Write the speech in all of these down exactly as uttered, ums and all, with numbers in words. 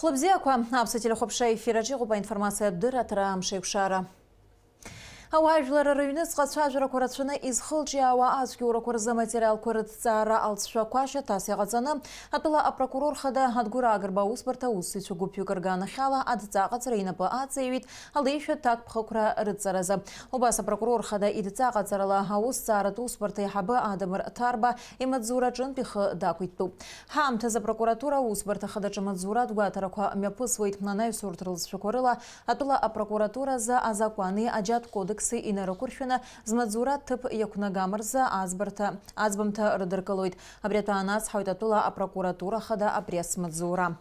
Хәлыбзиақәа, аԥсуа телехәаԥшра ефир аҿы иҟоуп аинформациатә дырраҭара «Амшеиқәшара». Ауаажәлар рыҩныҵҟа ацәажәарақәа рацәаны изхылҿиаауа ацәгьоурақәа рзы аматериалқәа рыҭҵаара алҵшәақәа шьаҭас иҟаҵаны, атәыла апрокурор хада Адгәыр Агрба аусбарҭа аусзуҩцәа гәыԥҩык рганахьала адҵа аҟаҵара инапы аҵаиҩит алеишәа ҭакԥхықәра рыдҵаразы. Убас апрокурор хада идҵа аҟаҵарала аусҭҵааратә усбарҭа аиҳабы Адамыр Ҭарба имаҵзура аҿынтә ихы дақәиҭтәуп. Ҳаамҭазы апрокуратура аусбарҭа хадаҿы амаҵзуратә гәаҭарақәа мҩаԥысуеит. Анаҩс урҭ рылҵшәақәа рыла атәыла апрокуратуразы азакәани аџьатә кодекси инарықәыршәаны змаҵзура ҭыԥ иақәнагам рзы аӡбарҭа, аӡбамҭа рыдыркылоит. Абри атәы аанацҳауеит атәыла апрокуратура хада апресс-маҵзура.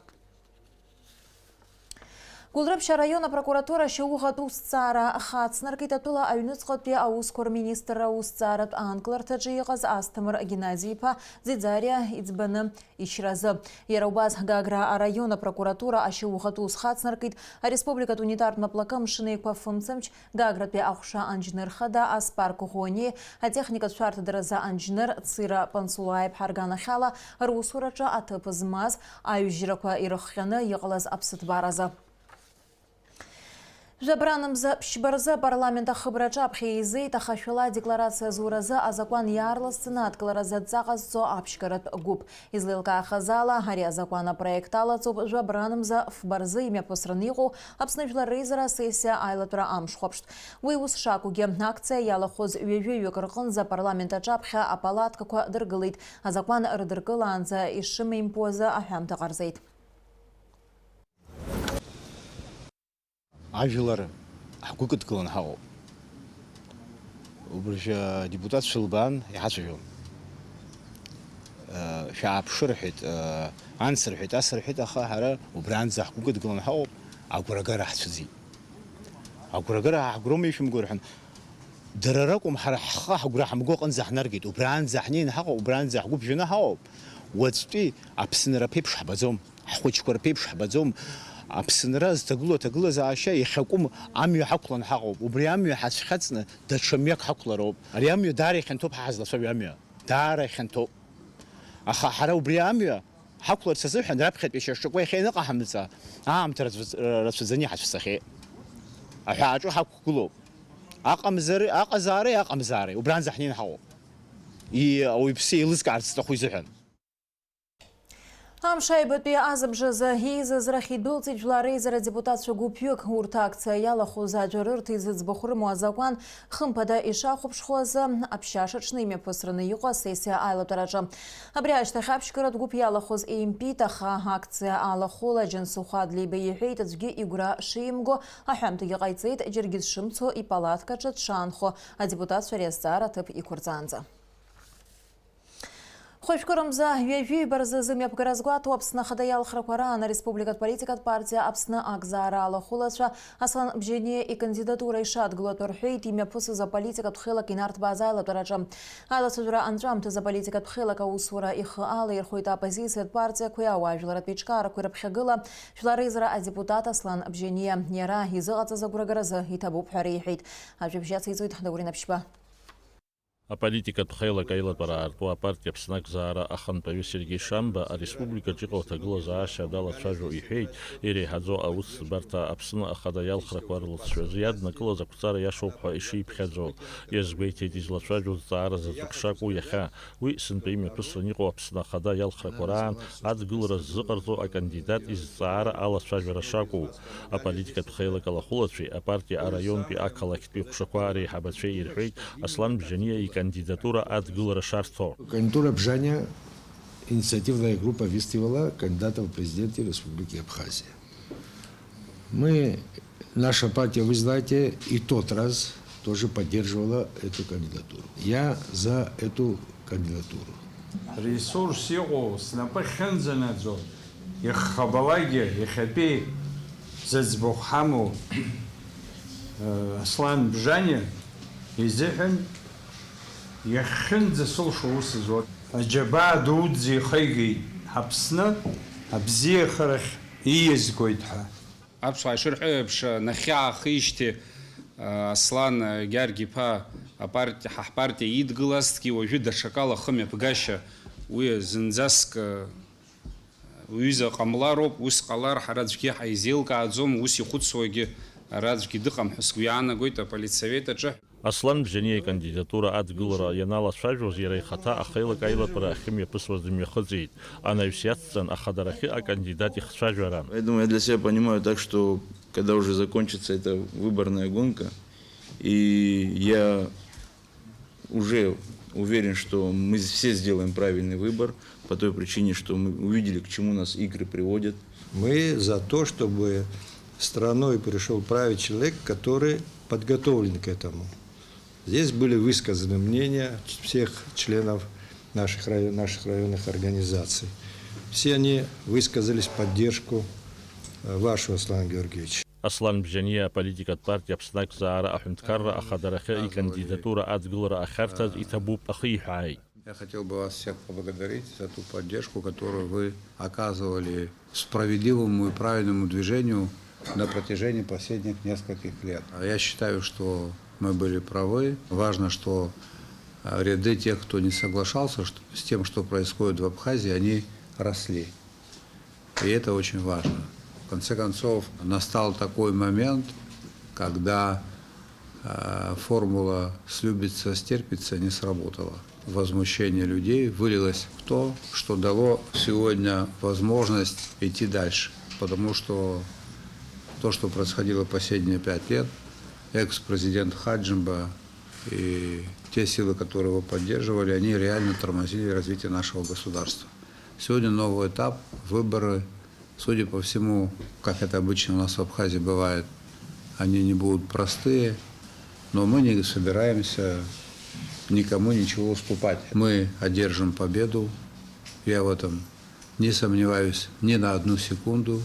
Гәылрыԥшь араион апрокуратура ашьауӷатә усҭҵаара хацнаркит атәыла аҩныҵҟатәи аусқәа рминистрра аусҭҵааратә аанкыларҭаҿы иҟаз Асҭамыр Геннади-иԥа Ӡиӡариа иӡбаны ишьразы. Иара убас Гагра араион апрокуратура ашьауӷатә ус хацнаркит ареспубликатә унитартә маплакы амшын еиқәа фымцамч Гагратәи аҟәша анџьныр хада Аспар Коӷониеи атехникатә шәарҭадаразы анџьныр Цира Пансулаи-иԥҳа рганахьала русураҿы аҭыԥ змаз аҩжьрақәа ирыхҟьаны иҟалаз аԥсыҭбаразы. Жәабранмза ԥшьба рзы апарламент ахыбраҿы аԥхьа еизеит ахашәала адекларациа зуразы азакәан иаарласӡаны адкыларазы адҵа ҟазҵо аԥшьгаратә гәыԥ. Излеилкаахаз ала, ари азакәан апроект алаҵоуп жәабранмза фба рзы имҩаԥысраны иҟоу Аԥсны Жәлар Реизара асессиа аилатәара амшхәаԥштә. Уи ус шакәугьы, акциа иалахәыз ҩажәаҩык рҟынӡа апарламент аҿаԥхьа апалаткақәа дыргылеит, азакәан рыдыркылаанӡа ишымеимпуазы аҳәамҭа ҟарҵеит. Ажәлар ҳгәы кыдгыланы ҳаҟоуп. Убыржәы адепутатцәа лбаан иҳацәажәон. Шәааԥшы рҳәеит, анс рҳәеит, ас рҳәеит, аха ҳара убраанӡа ҳгәы кыдгыланы ҳаҟоуп, агәрагара ҳцәыӡит. Агәрагара ҳа ҳгәроума ишәымго рҳәан, дара ракәым, ҳара ҳхы ҳгәра ҳамго аҟынӡа ҳнаргеит, убраанӡа ҳнеины ҳаҟоуп, убраанӡа ҳгәы ԥжәаны ҳаҟоуп. Уаҵәтәи Аԥсынра ԥеиԥш ҳбаӡом. Ҳхәыҷқәа рԥеиԥш ҳбаӡом. Аԥсынра зҭагылоу аҭагылазаашьа иахьакәым амҩа ҳақәлан ҳаҟоуп. Убри амҩа ҳацәхьаҵны даҽа мҩак ҳақәлароуп. Ари амҩа даара ихьанҭоуп ҳа ҳазлацәажәо амҩа. Даара ихьанҭоуп. Аха ҳара убри амҩа ҳақәларц азыҳәан раԥхьатәи шьаҿақәа иахьа ианыҟаҳамҵа, аамҭа рацәаӡ-, рацәаӡаны иҳацәцахьеит. Аҳәааҿы ҳақәгылоуп. Аҟамзари, аҟазаари, аҟамзаари, убранӡа ҳнеин ҳаҟоуп. И-, ауаҩԥсы еилызкаарц зҭаху изыҳәан. Амш аҩбатәи азыбжазы еизаз рахь идәылҵит Жәлар Реизара адепутатцәа гәыԥҩык. Урҭ акциа иалахәыз аӡәыр рырҭ изыӡбахә рымоу азакәан хымԥада ишахәаԥшхо азы аԥшьашаҿны имҩаԥысраны иҟоу асессиа аилатәараҿы. Абри ашьҭахь аԥшьгаратә гәыԥ иалахәыз еимпит, аха акциа алахәыла Џьансыхә Адлеиба иҳәеит, аӡәгьы игәра шимго, аҳәамҭагьы ҟаиҵеит, џьаргьы дшымцо ипалаткаҿы дшаанхо, адепутатцәа ари азҵаара аҭыԥ иқәырҵаанӡа. Хәажәкырымза ҩажәи ҩба рзы зымҩаԥгара згәаҭоу Аԥсны Ахада иалхрақәа раан ареспубликатә политикатә партиа Аԥсны акзаара алахәылацәа Аслан Бжьаниа икандидатура ишадгылатәу рҳәеит имҩаԥысыз аполитикатә хеилак инарҭбааз аилатәараҿы. Аилацәажәара анҵәамҭаз аполитикатә хеилак аусура ихы алаирхәеит аоппозициатә партиақәеи ауаажәларратә еиҿкаарақәеи рыԥхьагыла Жәлар Реизара адепутат Аслан Бжьаниа. Иара изыҟаҵаз агәрагаразы иҭабуп ҳәа реиҳәеит. Ажәабжь ациҵоит Даурен Аԥшьба. Аполитикатә хеилак аилатәара аарту апартиа Аԥсны акзаара ахантәаҩы Сергеи Шамба ареспубликаҿы иҟоу аҭагылазаашьа далацәажәо иҳәеит, иреиҳаӡоу аусӡбарҭа Аԥсны Ахада иалхрақәа рлҵшәазы иаднакылаз ақәҵара иашоуп ҳәа ишиԥхьаӡо. Иазгәеиҭеит излацәажәо зҵаара заҵәык шакәу иахьа. Уи сынтәа имҩаԥысран иҟоу Аԥсны Ахада иалхрақәа раан адгылара ззыҟарҵо акандидат изҵаара алацәажәара шакәу. Аполитикатә хеилак алахәылацәеи апартиа араионтәи ақалақьтәи ҟәшақәа реиҳабацәеи ирҳәеит Аслан Бжьаниа икандидатура адгылара шарҭо. Кандидатура Бжаня инициативная группа выставила кандидата в президенты Республики Абхазия. Мы, наша партия, вы знаете, и тот раз тоже поддерживала эту кандидатуру. Я за эту кандидатуру. Ресурс иҟоу снапы ахьынӡанаӡо, иххабалагьы иахьатәи зыӡбахә ҳамоу, э, Аслан Бжаниа изыҳәан иахьынӡасылшо ус зуа. Аџьабаа дуӡӡа ихеигеит Аԥсны абзиахарахь ииазгоит ҳәа. Аԥсуаа ишырҳәо еиԥш, нахьхьи-аахижьҭеи, Аслан Гьаргь-иԥа апарти-, ҳа ҳпартиа идгылазҭгьы, уажәы даҽакала хымҩаԥгашьа уи зынӡаск, Уҩыза ҟамлароуп, ус ҟалар ҳара аӡәгьы ҳаизеилкааӡом, ус ихәыцуагьы ара аӡәгьы дыҟам ҳәа сгәы иаанагоит аполитсовет аҿы. Аслан Бжьаниа икандидатура адгылара ианалацәажәоз, иара ихаҭа ахеилак аилатәара ахьымҩаԥысуаз дымҩахыҵит. Анаҩс иацҵан ахадарахьы акандидат ихцәажәара. Поэтому я для себя понимаю так, что когда уже закончится эта выборная гонка, и я уже уверен, что мы все сделаем правильный выбор по той причине, что мы увидели, к чему нас игры приводят. Мы за то, чтобы страной пришёл править человек, который подготовлен к этому. Здесь были высказаны мнения всех членов наших район-, наших районных организаций. Все они высказались в поддержку, э, вашего, Аслан Георгиевич. Аслан Бжьаниа аполитикатә партиа Аԥсны Акзаара аҳәынҭқарра ахадарахьы икандидатура адгылара ахьарҭаз иҭабуп ахиҳәааит. Я хотел бы вас всех поблагодарить за ту поддержку, которую вы оказывали справедливому и правильному движению на протяжении последних нескольких лет. Я считаю, что мы были правы. Важно, что, э, ряды тех, кто не соглашался, что, с тем, что происходит в Абхазии, они росли. И это очень важно. В конце концов, настал такой момент, когда, э, формула «слюбится, стерпится» не сработала. Возмущение людей вылилось в то, что дало сегодня возможность идти дальше. Потому что то, что происходило последние пять лет, экс-президент Хаджимба и те силы, которые его поддерживали, они реально тормозили развитие нашего государства. Сегодня новый этап, выборы. Судя по всему, как это обычно у нас в Абхазии бывает, они не будут простые, но мы не собираемся никому ничего уступать. Мы одержим победу, я в этом не сомневаюсь ни на одну секунду.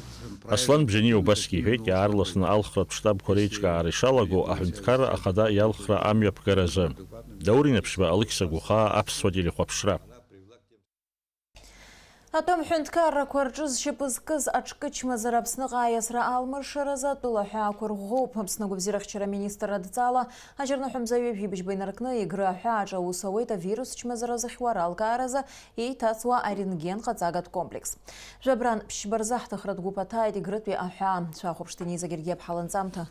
Аслан Бжьаниа убасгьы иҳәеит, иаарласны алхратә штабқәа реиҿкаара ишалаго, аҳәынҭқарра ахада иалхра амҩаԥгаразы. Даур Инаԥшьба, Алықьса Гәахаа, Аԥсуа телехәаԥшра. Атәым ҳәынҭқаррақәа рҿы зшьапы зкыз аҿкы чмазара Аԥсныҟа аиасра алмыршаразы атәыла аҳәаақәа рӷәӷәоуп. Аԥсны агәабзиарахьчара аминистр адҵала, аџьарныҳәа мза ҩажәи быжьба инаркны Егры аҳәаа аҿы аус ауеит авирус чмазара зыхьуа ралкааразы еиҭаҵуа арентген ҟаҵагатә комплекс. Жәабран ԥшьба рзы ҳҭыхратә гәыԥ аҭааит Егрытәи аҳәаа. Шәахәаԥш, Дениза Гергиаԥҳа ланҵамҭа.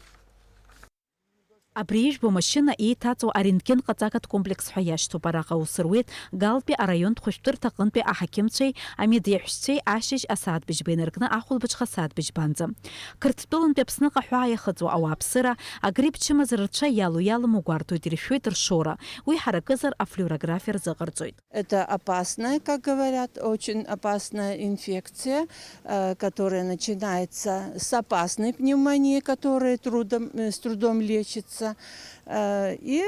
Абри ижәбо машьына еиҭаҵуа арентген ҟаҵагатә комплекс ҳәа иашьҭоуп. Араҟа аус руеит Галтәи араионтә хәышәтәырҭа аҟынтәи аҳақьымцәеи амедеиҳәшьцәеи ашьыжь асааҭ быжьба инаркны ахәылбыҽха асааҭ быжьбанӡа. Қырҭтәылантәи Аԥсныҟа аҳәаа иахыҵуа ауааԥсыра, агрипп чымазара рцәа иалоу-иалыму гәарҭоит, иршәуеит ршоура. Уи ҳаракызар афлюорографиа рзыҟарҵоит. Это опасная, как говорят, очень опасная инфекция, э, которая начинается с опасной пневмонии, которая трудом, э, с трудом лечится. Э, и,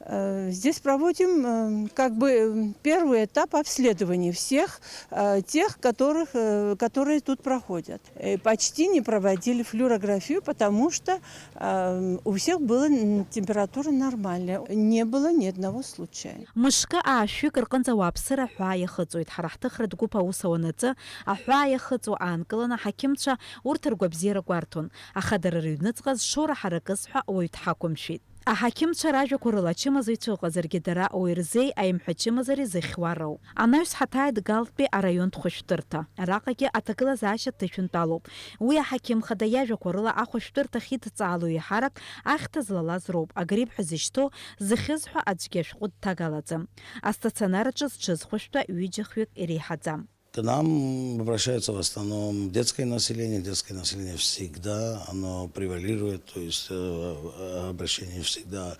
э, здесь проводим, э, как бы, э, первый этап обследования всех, э, тех, которых, э, которые тут проходят. Э, почти не проводили флюорографию, потому что, э, у всех была, м, температура нормальная. Не было ни одного случая. Мышкы аашәҩык рҟынӡа ауааԥсыра аҳәаа иахыҵуеит. Ҳара ҳҭыхратә гәыԥ аус ауанаҵы, аҳәаа иахыҵуа аанкыланы аҳақьымцәа урҭ ргәабзиара гәарҭон, аха дара рыҩныҵҟа зшоура ҳаракыз ҳәа уаҩ дҳақәымшәеит. Аҳақьымцәа ражәақәа рыла ачымазаҩцәа ыҟазаргьы, дара ауаҩ рзеи аимҳәа чымазареи зыхьуа роуп. Анаҩс ҳаҭааит Галтәи араионтә хәышәтәырҭа. Араҟагьы аҭагылазаашьа ҭышәынтәалоуп. Уи аҳақьым хада иажәақәа рыла ахәышәтәырҭахь идҵаало еиҳарак ахьҭа злалаз роуп, агрипп ҳәа зышьҭоу, зыхьыз ҳәа аӡәгьы ашәҟәы дҭагалаӡам. Астационар аҿы зҽызхәышәтәа ҩыџьа-хҩык иреиҳаӡам. К нам обращаются в основном детское население. Детское население всегда, оно превалирует, то есть, э, э, обращений всегда,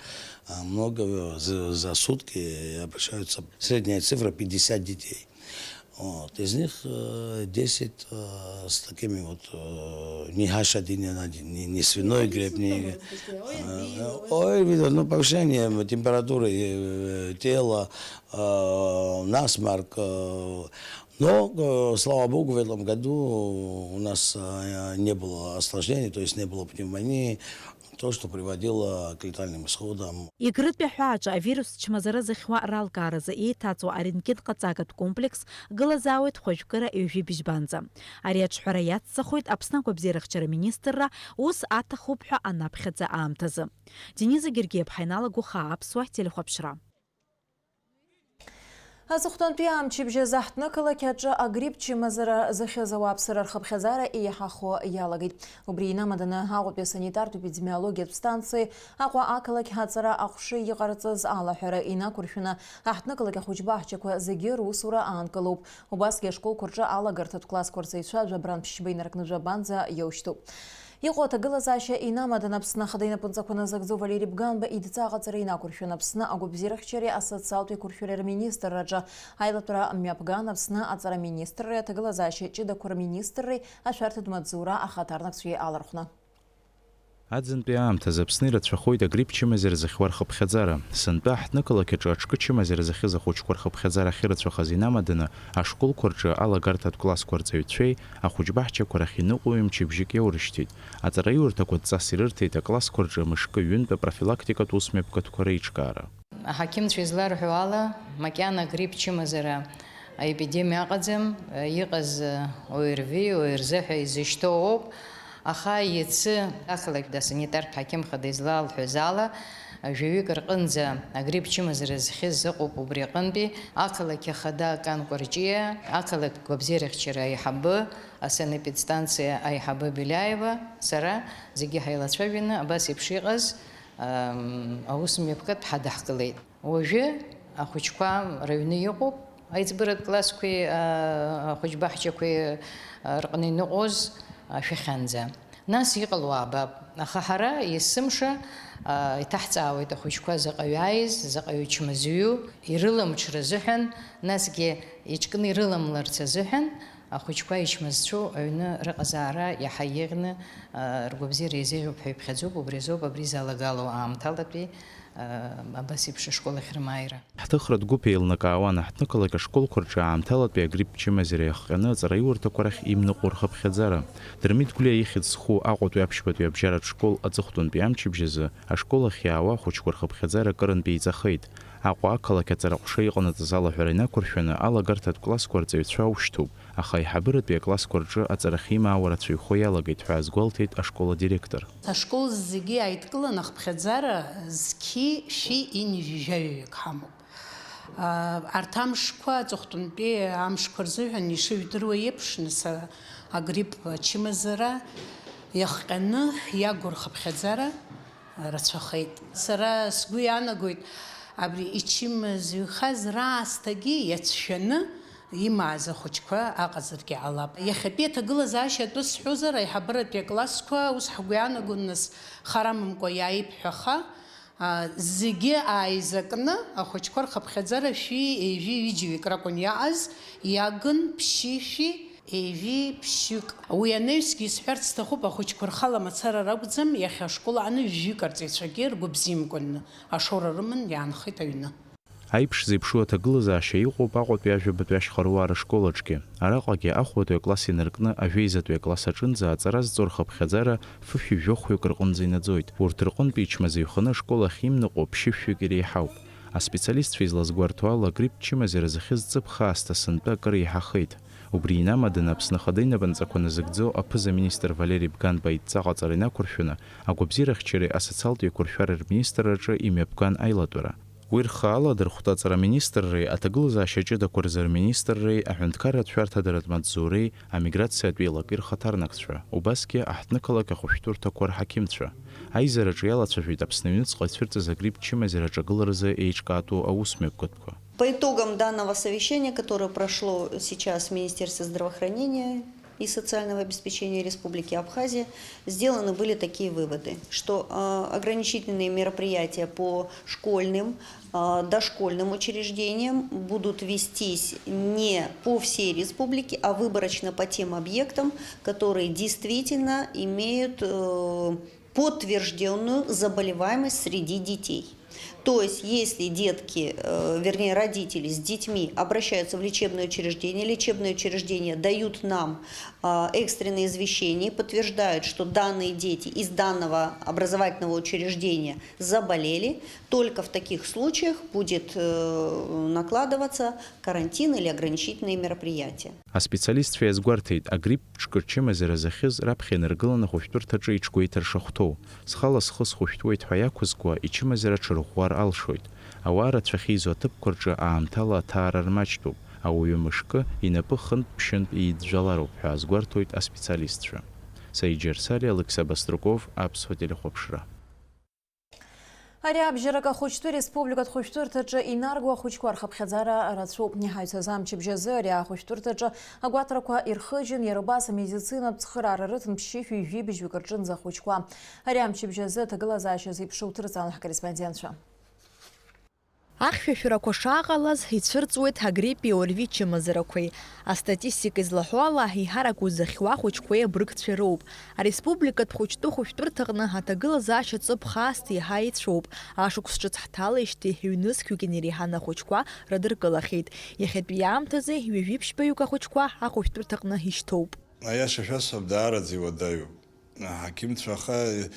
э, много. За, за сутки обращаются, средняя цифра пятьдесят детей. Вот. Из них, э, десять, э, с такими вот, э, не H один N один, не, не свиной грипп, не, э, ОРВИ, ну, повышение температуры, э, тела, э, насморк, э, Но, э, слава богу, в этом году у нас, э, не было осложнений, то есть не было пневмонии, то, что приводило к летальным исходам. Егрытәи аҳәааҿы авирус чмазара зыхьуа ралкааразы еиҭаҵуа арентген ҟаҵагатә комплекс гылазаауеит хәажәкыра ҩажәи быжьбанӡа. Ари аҿҳәара иацҵахоит Аԥсны агәабзиарахьчара министрра ус аҭахуп ҳәа анаԥхьаӡа аамҭазы. Дениза Гергиаԥҳа, Инал Агәыхаа, Аԥсуа телехәаԥшра. Аҵыхәтәантәи амчыбжь азы ҳҭнықалақь аҿы агрипп чымазара зыхьыз ауааԥсыра рхыԥхьаӡара еиҳахо иалагеит. Убри инамаданы Аҟәатәи асанитартә-епидемиологиатә станциеи Аҟәа ақалақь аҵара аҟәшеи иҟарҵаз алаҳәара инақәыршәаны, аҳҭнықалақь ахәыҷбаҳчақәа зегьы русура аанкылоуп. Убасгьы ашколқәа рҿы алагарҭатә классқәа рҵаҩцәа жәабран ԥшьба инаркны жәабанӡа иоушьҭуп. Иҟоу аҭагылазаашьа инамаданы Аԥсны Ахада инапынҵақәа назыгӡо Валери Бганба идҵа аҟаҵара инақәыршәан, Аԥсны агәабзиарахьчареи асоциалтә еиқәыршәареи рминистрраҿы аилатәара мҩаԥган Аԥсны аҵара министрреи аҭагылазаашьа ҷыдақәа рминистрреи ашәарҭатә маҵзура ахаҭарнакцәеи алархәны. Аӡынтәи аамҭазы Аԥсны ирацәахоит агрипп чымазара зыхьуа рхыԥхьаӡара. Сынтәа ҳҭнықалақь аҿы аҿкы чымазара зыхьыз ахәыҷқәа рхыԥхьаӡара ахьырацәахаз инамаданы, ашколқәа рҿы алагарҭатә классқәа рҵаҩцәеи ахәыҷбаҳчақәа рахь иныҟәои мчыбжьык иаурышьҭит. Аҵараиурҭақәа дҵас ирырҭеит аклассқәа рҿы мышкы ҩынтә апрофилактикатә усмҩаԥгатәқәа реиҿкаара. Аҳақьымцәа изларҳәо ала, макьана агрипп чымазара аепидемиа ыҟаӡам, иҟаз ОРВИ, ОРЗ ҳәа изышьҭоу ауп, аха иацы ақалақь асанитартә ҳақьым хада излалҳәаз ала, жәаҩык рҟынӡа агрипп чымазара зхьыз ыҟоуп убри аҟынтәи, ақалақь ахада Кан Кәарҷиа, ақалақь гәабзиарахьчара аиҳабы, асанэпидстанциа аиҳабы Беляева, сара зегьы ҳаилацәажәаны абас еиԥш иҟаз, ам, аус мҩаԥгатә ҳадаҳкылеит. Уажәы ахәыҷқәа рыҩны иҟоуп, аиҵбыратә классқәеи, а, ахәыҷбаҳчақәеи, а, рҟны иныҟәоз ашәахьанӡа. Нас иҟало аабап. Аха ҳара есымша, а, иҭаҳҵаауеит ахәыҷқәа заҟаҩы ааиз, заҟаҩы чмазаҩу, ирыламҽыр азыҳәан, насгьы иҿкны ирыламларц азыҳәан, ахәыҷқәа ичмазцәоу аҩны рыҟазаара иаҳа еиӷьны, а, ргәабзиара еизеиӷьуп ҳәа иԥхьаӡоуп, убри азоуп абри залагало аамҭалатәи, а, абас еиԥш ашкол ахь рымааира. Ҳҭыхратә гәыԥ еилнакаауан аҳҭнықалақь ашколқәа рҿы аамҭалатәи агрипп чымазара иахҟьаны аҵараиурҭақәа рахь имныҟәо рхыԥхьаӡара. Дырмит Гәлиа ихьӡ зху Аҟәатәи аԥшьбатәи абжьаратә школ аҵыхәтәантәи амчыбжь азы ашкол ахь иаауа ахәыҷқәа рхыԥхьаӡара акырынтә еиҵахеит. Аҟәа ақалақь аҵара ҟәша иҟанаҵаз алаҳәара инақәыршәаны алагарҭатә классқәа рҵаҩцәа аушьҭуп, аха аиҳабыратәи аклассқәа рҿы аҵарахь имаауа рацәаҩхо иалагеит ҳәа азгәалҭеит ашкол адиректор. Ашкол зегьы ааидкыланы ахыԥхьаӡара зқьи шәи ҩынҩажәаҩык ҳамоуп. Арҭ амшқәа, аҵыхәтәантәи амшқәа рзыҳәан ишыжәдыруа еиԥш, нас агрипп ачымазара иахҟьаны иагу рхыԥхьаӡара рацәахеит. Сара сгәы иаанагоит, абри ичымазаҩхаз раасҭагьы иацәшәаны имааз ахәыҷқәа аҟазаргьы ҟалап. Иахьатәи аҭагылазаашьа атәы сҳәозар, аиҳабыратәи аклассқәа, ус ҳгәы иаанагон, нас, хар амамкәа иааиԥҳәаха, а, зегьы ааизакны ахәыҷқәа рхыԥхьаӡара шәи ҩажәи ҩыџьаҩык ракәын иааз, иагын ԥшьышәи ҩажәи ԥшьҩык. Уи анаҩсгьы исҳәарц сҭахуп, ахәыҷқәа рхала мацара ракәӡам, иахьа ашкол аҟны жәаҩык арҵаҩцәагьы ргәы бзиамкәанны ашоура рыман иаанхеит аҩны. Аиԥш зеиԥшу аҭагылазаашьа иҟоуп Аҟәатәи ажәабатәи ашьхаруаа рышкол аҿгьы. Араҟагьы ахәбатәи акласс инаркны ажәеизатәи акласс аҿынӡа аҵара зҵо рхыԥхьаӡара фышәи жәохәҩык рҟынӡа инаӡоит. Урҭ рҟынтәи ичмазаҩханы ашкол ахь имныҟәо ԥшьышәҩык иреиҳауп. Аспециалистцәа излазгәарҭо ала, агрипп чымазара зыхьыз ҵыԥх аасҭа сынтәа акыр еиҳахеит. Убри инамаданы Аԥсны Ахада инапынҵақәа назыгӡо аԥыза-министр Валери Бганба идҵа ҟаҵара инақәыршәаны, агәабзиарахьчареи асоциалтә еиқәыршәареи рминистрраҿы имҩаԥган аилатәара. Уи рхы аладырхәт аҵара аминистрреи, аҭагылазаашьа ҷыдақәа рзы рминистрреи, аҳәынҭқарратә шәарҭадаратә маҵзуреи, амиграциатә еилаки рхаҭарнакцәа, убасгьы аҳҭнықалақь ахәышәтәырҭақәа рҳақьымцәа. Аизараҿы иалацәажәеит Аԥсны аҩныҵҟа ицәырҵыз агрипп чымазара аҿагыларазы еиҿкаатәу аусмҩаԥгатәқәа. По итогам данного совещания, которое прошло сейчас в Министерстве здравоохранения и социального обеспечения Республики Абхазия, сделаны были такие выводы, что, а, ограничительные мероприятия по школьным, а, дошкольным учреждениям будут вестись не по всей республике, а выборочно по тем объектам, которые действительно имеют, э, подтверждённую заболеваемость среди детей. То есть, если детки, э, вернее, родители с детьми обращаются в лечебное учреждение, лечебные учреждения дают нам, а, экстренное извещение, подтверждают, что данные дети из данного образовательного учреждения заболели, только в таких случаях будет, э, накладываться карантин или ограничительные мероприятия. Аспециалистцәа иазгәарҭеит, агрипп ҿкы чымазара зыхьыз раԥхьа инаргылан ахәышәтәырҭаҿы иҿгәеиҭар шахәҭоу. Схала схы схәышәтәуеит ҳәа иақәызкуа, ичымазара ҽырӷәӷәар алшоит. Ауаа рацәа ахьеизо аҭыԥқәа рҿы аамҭала аҭаара рмаҷтәуп, ауаҩы мышкы, инапы хынтә-ԥшьынтә еидҵәалароуп ҳәа азгәарҭоит аспециалистцәа. Саид Џьарсали, Алықьса Баструков, Аԥсуа телехәаԥшра. Ари абжьарак ахәыҷтәы республикатә хәышәтәырҭаҿы инарго ахәыҷқәа рхыԥхьаӡара рацәоуп. Иҳаҩсыз амчыбжь азы ари ахәышәтәырҭаҿы агәаҭарақәа ирхыжьын, иара убас амедицинатә цхыраара рыҭан ԥшьышәи жәибжьҩык рҿынӡа ахәыҷқәа. Ари амчыбжь азы аҭагылазаашьа зеиԥшроу ҭырҵаан ҳкорреспондентцәа. Ахьшәашәарақәа шааҟалаз, ицәырҵуеит агриппи ОРВИ чымазарақәеи. Астатистика излаҳәо ала, еиҳарак узыхьуа ахәыҷқәеи абрыгцәеи роуп. Ареспубликатә хәыҷтәы хәышәтәырҭаҟны аҭагылазаашьа ҵыԥх аасҭа еиҳа еицәоуп. Ашықәс ҿыц ҳҭалеижьҭеи ҩнызқьҩык инареиҳаны ахәыҷқәа радыркылахьеит. Иахьатәи аамҭазы ҩажәиԥшьбаҩык ахәыҷқәа ахәышәтәырҭаҟны ишьҭоуп. Аиаша шәасҳәап, даараӡа иуадаҩуп. Аҳақьымцәа аха, э,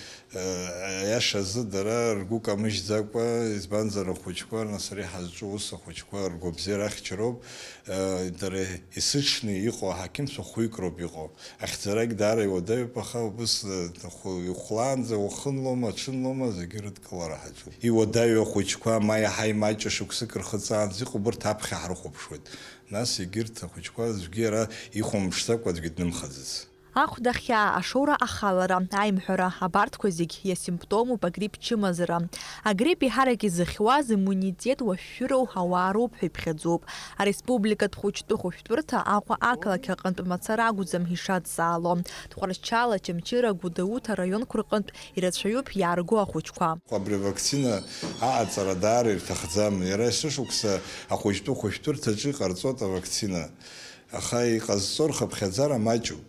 аиаша азы дара ргәы камыжьӡакәа, избанзар, ахәыҷқәа, нас ара иҳазҿу ус ахәыҷқәа ргәабзиара ахьчароуп, э, дара есыҽны иҟоу аҳақьымцәа хәҩык роуп иҟоу. Ахьӡарагь даара иуадаҩуп, аха убыс, э, хәы-, ихәлаанӡа уахынлома, аҽынлома, зегьы рыдкылара ҳаҿуп. Иуадаҩу ахәыҷқәа, ма иаҳа имаҷу шықәсык рхыҵаанӡа иҟоу, убырҭ аԥхьа ҳрыхәаԥшуеит. Нас егьырҭ ахәыҷқәа аӡәгьы ара ихәамԥшӡакәа аӡәгьы днымхаӡац. Ахәда хьаа, ашоура ахалара, аимҳәара, абарҭқәа зегь иасимптомуп агрипп чымазара. Агрипп еиҳарак изыхьуаз иммунитет уашәшәыроу ауаа роуп ҳәа иԥхьаӡоуп. Ареспубликатә хәыҷтәы хәышәтәырҭа Аҟәа ақалақь аҟынтә мацара акәӡам ишадҵаало. Тҟәарчал, Очамчыра, Гәдоуҭа араионқәа рҟынтә ирацәаҩуп иаарго ахәыҷқәа. Абри авакцина аҟаҵара даара ирҭахӡам. Иара есышықәса ахәыҷтәы хәышәтәырҭаҿы иҟарҵоит авакцина. Аха иҟазҵо рхыԥхьаӡара маҷуп.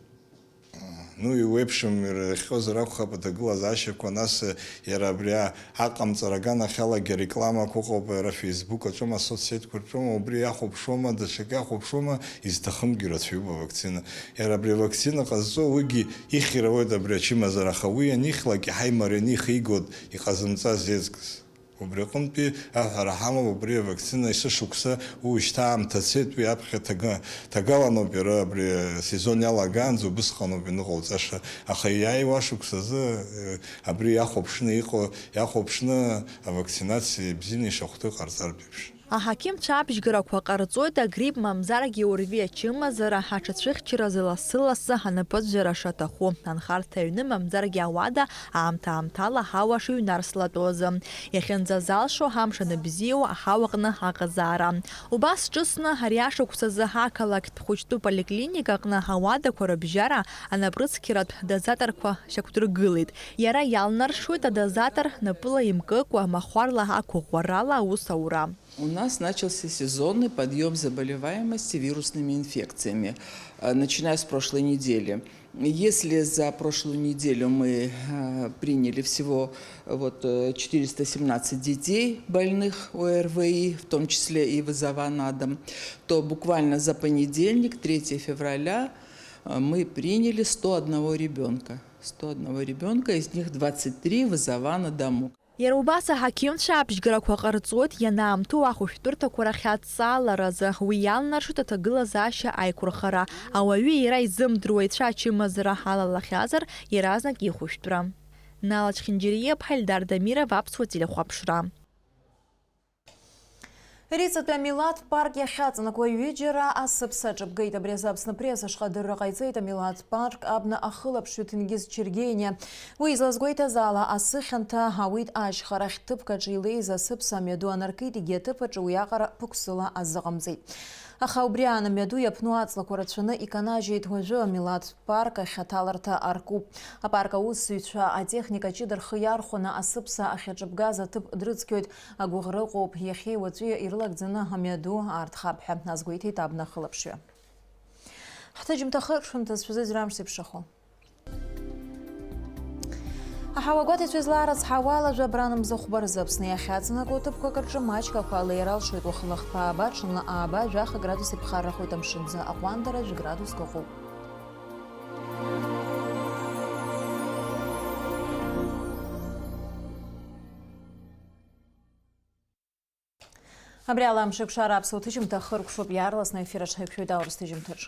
Ну, иуеиԥшым ирыхҟьозар акәхап аҭагылазаашьақәа, нас иара абри а-, аҟамҵара аганахьалагьы арекламақәа ыҟоуп, иара Facebook аҿома, асоцсетьқәа рҿома, убри иахәаԥшуама, даҽакы иахәаԥшуама, изҭахымгьы рацәаҩуп авакцина. Иара абри авакцина ҟазҵо уигьы ихьыр ауеит абри ачымазара, аха уи анихьлак иаҳа имарианы ихигоит иҟазымҵаз еизкыс. Убри аҟынтәи аҳәара ҳамоуп, убри авакцина есышықәса уи шьҭа аамҭа цеит, уи аԥхьа ҭага-, ҭагаланоуп иара абри асезон иалагаанӡа убысҟаноуп иныҟауҵаша, аха иааиуа ашықәсазы, э, абри иахәаԥшны иҟоу, иахәаԥшны авакцинациа ибзианы ишахәҭоу иҟарҵартә еиԥш. Аҳақьымцәа абжьгарақәа ҟарҵоит агрипп мамзаргьы ОРВИ ачымазара аҽацәыхьчаразы лассы-лассы анапыҵжәара шаҭаху, анхарҭа аҩны мамзаргьы ауада аамҭа-аамҭала аҳауа шыҩнарслатәу азы. Иахьынӡазалшо амш аныбзиоу аҳауаҟны аҟазаара. Убас ҿыцны ари ашықәсазы ақалақьтә хәыҷтәы поликлиникаҟны ауадақәа рыбжьара анапрыцқьаратә дозаторқәа шьақәдыргылеит. Иара иалнаршоит адозатор напыла имкыкәа, махәарла ақәыӷәӷәарала аус аура. У нас начался сезонный подъём заболеваемости вирусными инфекциями, э, начиная с прошлой недели. Если за прошлую неделю мы, э, приняли всего, вот, э, четыреста семнадцать детей, больных ОРВИ, в том числе и вызова на дом, то буквально за понедельник, третьего февраля, э, мы приняли сто одного ребёнка. Сто одного ребёнка, из них двадцать три вызова на дому. Иара убас аҳақьымцәа абжьгарақәа ҟарҵоит ианаамҭоу ахәышәтәырҭақәа рахь адҵааларазы, уи иалнаршоит аҭагылазаашьа аиқәырхара, ауаҩы иара изымдыруа ицәа ачымазара алалахьазар, иаразнак ихәышәтәра. Нала Чхинџьариа-ԥҳа, Ельдар Дамиров, Аԥсуа телехәаԥшра. Риҵатәи амилаҭтә парк иахьаҵанакуа ҩыџьара асыԥса аҿыбгеит. Абри азы Аԥсны Апресс ашҟа адырра ҟаиҵеит амилаҭтә парк абна ахылаԥшҩы Ҭенгиз Чергениа. Уи излазгәеиҭаз ала, асы хьанҭа ауит ашьхарахь, ҭыԥк аҿы илеиз асыԥса амҩаду анаркит, егьи аҭыԥ аҿы уиаҟара ԥықәсыла азыҟамҵеит. Аха убри аан амҩаду иаԥну аҵлақәа рацәаны иканажьит. Уажәы амилаҭтә парк ахь аҭаларҭа аркуп. Апарк аусзуҩцәа атехника ҷыда рхы иархәаны асыԥса ахьаҿыбгаз аҭыԥ дрыцқьоит. Агәыӷра ыҟоуп, иахьеи уаҵәи ирылагӡаны амҩаду аартхап ҳәа азгәеиҭеит абна ахылаԥшҩы. Ҳҭыжьымҭа хыркәшамҭаз шәзыӡырҩ амш зеиԥшрахо. Аҳауагәаҭаҩцәа излаарыцҳауа ала, жәабран мза хәба рзы Аԥсны иахьаҵанакуа ҭыԥқәак рҿы маҷк ақәа леир алшоит, уахынла хԥа ааба, ҽынла ааба, жәаха градус иԥхаррахоит, амшын азы аҟәандара жәа градуск ыҟоуп. Абри ала амшеикәшара аԥсуа ҭыжьымҭа хыркәшоуп, иаарласны аефир аҿы ҳаиқәшәоит аурыс ҭыжьымҭаҿ.